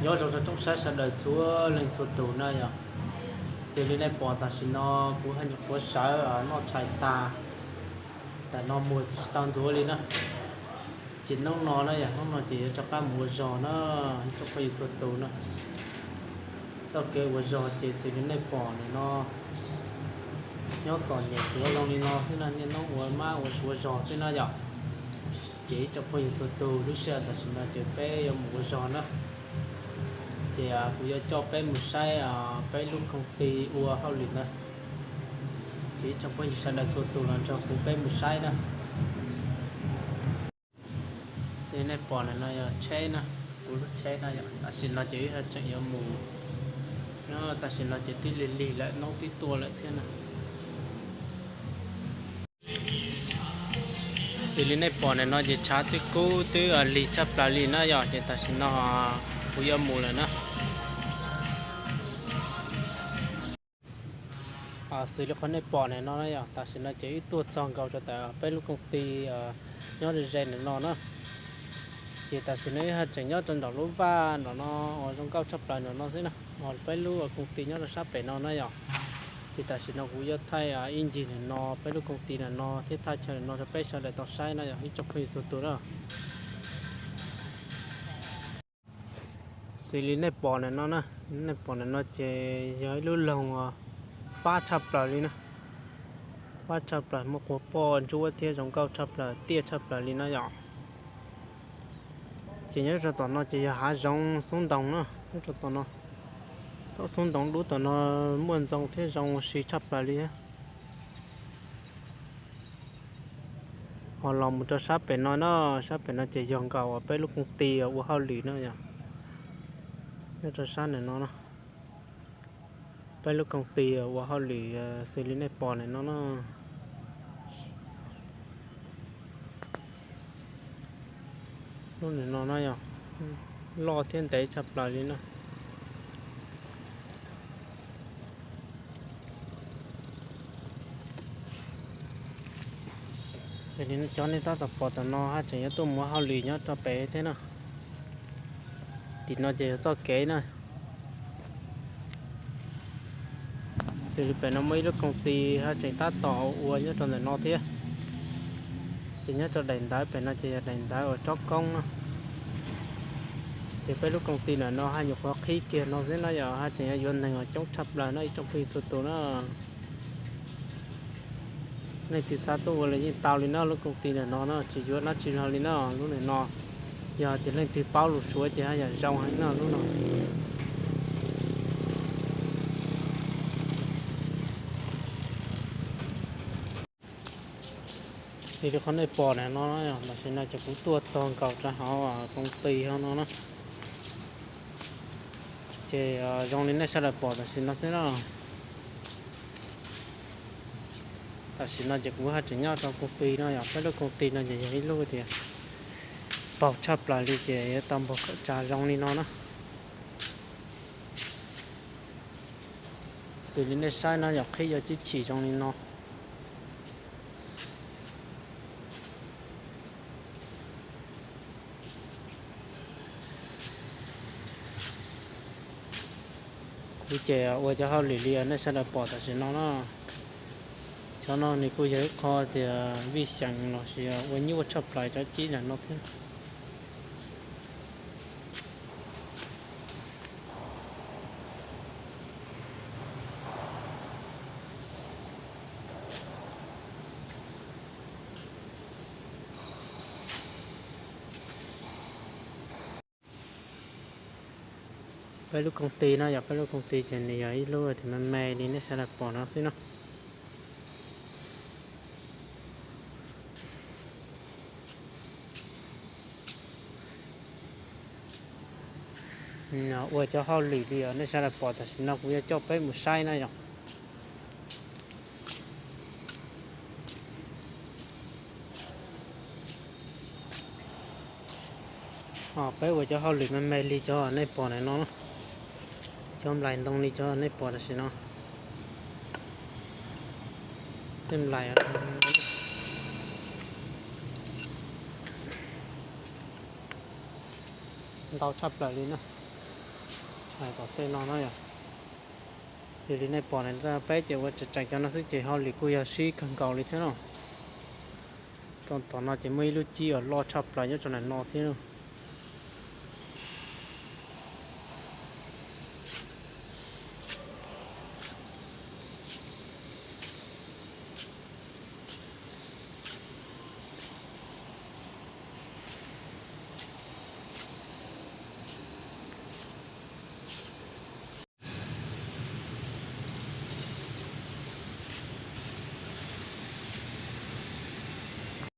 Nyob zoo rau tsoom saib sawv daws txhua leej txhua tus na yom. Xws li nej pom tam sim no kuv haj nyuam qhuav sawv noj tshais tag, tam no mus tsis tau ntxuav li na. Ces hnub no na yom, hnub no ces yuav rov qab mus ua zog na, ib tsoom phooj ywg txhua tus na. Txoj kev ua zog ces xws li nej pom ntawm no, nyob tom nyem tuav zoo li no xwb na, niaj hnub ua mab ua suav zog xwb na yom. Ces ib tsoom phooj ywg txhua tus, lub sij hawm tam sim no ces peb yuav mus ua zog na. Ces kuv yuav coj peb mus saib peb lub koom ti ua hauj lwm na. Ces ib tsoom phooj ywg sawv daws txhua tus los nrog kuv peb mus saib na. Xws li nej pom ntawm no yog tsheb na, kuv lub tsheb na yom. Tam sim no ces wb tseem yuav mus, tam sim no ces twb lig lig lawm, hnub twb tuaj lawm thiab na. Xws li nej pom ntawm no ces tshav twb kub twb lig tshaj plaws li na yom, ces tam sim no kuv yuav mus lawm na. Xws li qhov nej pom ntawm no na yom, tam sim no ces wb tuaj txog nkaus rau ntawm peb lub koom ti nyob ze ze ntawm no na. Ces tam sim no wb haj tseem nyob rau nraum lub vaj nraum no uas zoo nkauj tshaj plaws nraum no xwb na, uas peb lub koom ti nyob rau sab pem no na yom. Ces tam sim no kuv yuav thaij ib ncig ntawm no peb lub koom ti ntawm no thiab thaj chaw ntawm no rau peb sawv daws tau saib na yom, ib tsoom phooj ywg txhua tus na. Xws li nej pom ntawm no na, nej pom ntawm no ces yog ib lub loog fab tshaj plaws li na. Fab tshaj plaws, muaj quas poj ntsuab thiab zoo nkauj tshaj plaws, tiaj tshaj plaws li na yom. Ces nyob rau tom no ces yog hav zoov xub ntoos na, nyob rau tom no. Tom xub ntoos dub tom no muaj ntxoov thiab zoo si tshaj plaws li. Ho los mus rau sab pem no na, sab pem no ces yog nkaus peb lub koom ti ua hauj lwm na yom. Nyob rau sab ntawm no na, peb lub koom ti ua hauj lwm xws li nej pom ntawm no na. Lub ntawm no na yog loj thiab ntev tshaj plaws li na. Xws li cov nej tab tom pom tom no haj tseem yuav tuaj mus ua hauj lwm nyob rau pem thiab na. Tim no ces yog txoj kev na. Xws li pem no muaj ib lub koom ti haj tseem tab tom ua nyob rau ntawm no thiab. Ces nyob rau daim ntawv pem no ces yog daim ntawv uas tsob koob na. Ces peb lub koom ti ntawm no haj nyuam qhuav qhib kiag no xwb na yom, haj tseem yuav yuav neeg coob tshaj plaws no ib tsoom phooj ywg txhua tus na. Leej twg xav tuaj ua los yeej tau li na, lub koom ti ntawm no na tsis yuav dab tsi los li na. Lub ntawm no yog tias leej twg paub lus Suav ces haj yam zoo heev no lub no. Xws li qhov nej pom ntawm no, tam sim no ces kuv tuaj txog nkaus rau hauv koom ti hauv no na. Ces zoo li nej sawv daws pom tam sim no xwb na. Tam sim no ces kuv haj tseem nyob rau koom ti no yom, peb lub koom ti no ces yog ib lub tias paug tshaj plaws li ces yuav tau npog kom tsa zoo li no na. Xws li nej saib no yog qhib yuav tib chim zoo li no. Kuv ces ua cov hauj lwm li nej sawv daws pom tam sim no na. Cov no nws kuj yog ib qho tias vij xyeem los sis ua nyuaj tshaj plaws cov cib ntawm no thiab. Peb lub koom ti no yog peb lub koom ti ces nws yog ib lub tias me me li nej sawv daws pom no xwb na. Ua cov hauj lwm li os, nej sawv daws pom tam sim no kuv yuav coj peb mus saib na yom. Peb ua cov hauj lwm me me li cov nej pom ntawm no, cov nplais ntoo li cov nej pom tam sim no. Tej nplais ntau tshaj plaws li na. Hais tom tej no na yom. Xws li nej pom na, peb ces ua tseem tseem cov no xwb ces hauj lwm kuj yog sib kawg nkaus li thiab no. Tom no ces muaj ib lub cib uas loj tshaj plaws nyob rau ntawm no thiab.